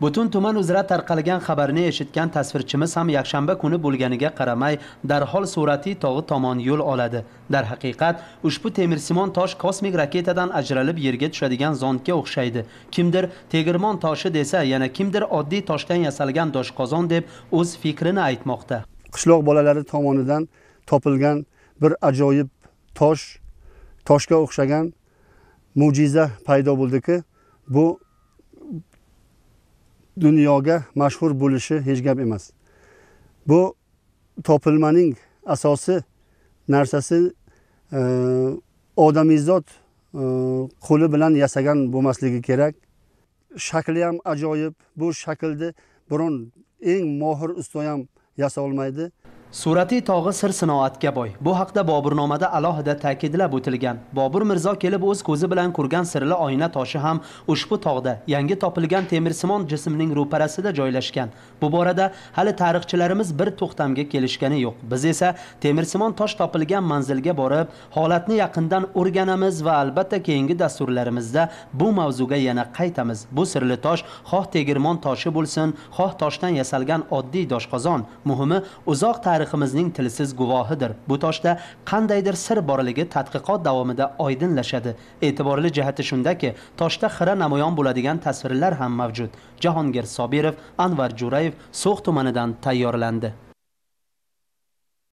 Butun tuman uzra tarqalgan xabarni eshitgan tasvirchimiz ham yakshanba kuni bo'lganiga qaramay darhol Surati tog'i tomon yo'l oladi. Darhaqiqat, ushbu temirsimon tosh kosmik raketadan ajralib yerga tushadigan zondga o'xshaydi. Kimdir tegirmon toshi desa, yana kimdir oddiy toshdan yasalgan doshqozon deb o'z fikrini aytmoqda. Qishloq bolalari tomonidan topilgan bir ajoyib tosh, toshga o'xshagan mo'jiza paydo bo'ldiki, bu dunyoga mashhur bo'lishi hech gap emas. Bu topilmaning asosi narsasi odamizot qo'li bilan yasagan bo'lmasligi kerak. Shakli ham ajoyib, bu shaklni biron eng mohir usta ham yasa olmaydi. Surati tog'i sir sinoatga boy. Bu haqda Boburnomada alohida ta'kidlab o'tilgan. Bobur Mirzo kelib o'z ko'zi bilan ko'rgan sirli oyna toshi ham ushbu tog'da yangi topilgan temirsimon jismning ro'parasida joylashgan. Bu borada hali tarixchilarimiz bir to'xtamga kelishgani yo'q. Biz esa temirsimon tosh topilgan manzilga borib, holatni yaqindan o'rganamiz va albatta keyingi dasturlarimizda bu mavzuga yana qaytamiz. Bu sirli tosh xoh tegirmon toshi bo'lsin, xoh toshdan yasalgan oddiy doshqozon, muhimi uzoq tariximizning tilsiz guvohidir. Bu toshda qandaydir sir borligi tadqiqot davomida oydinlashadi. E'tiborli jihati shundaki, toshda xira namoyon bo'ladigan tasvirlar ham mavjud. Jahongir Sobirov, Anvar Jo'rayev, So'x tumanidan tayyorlandi.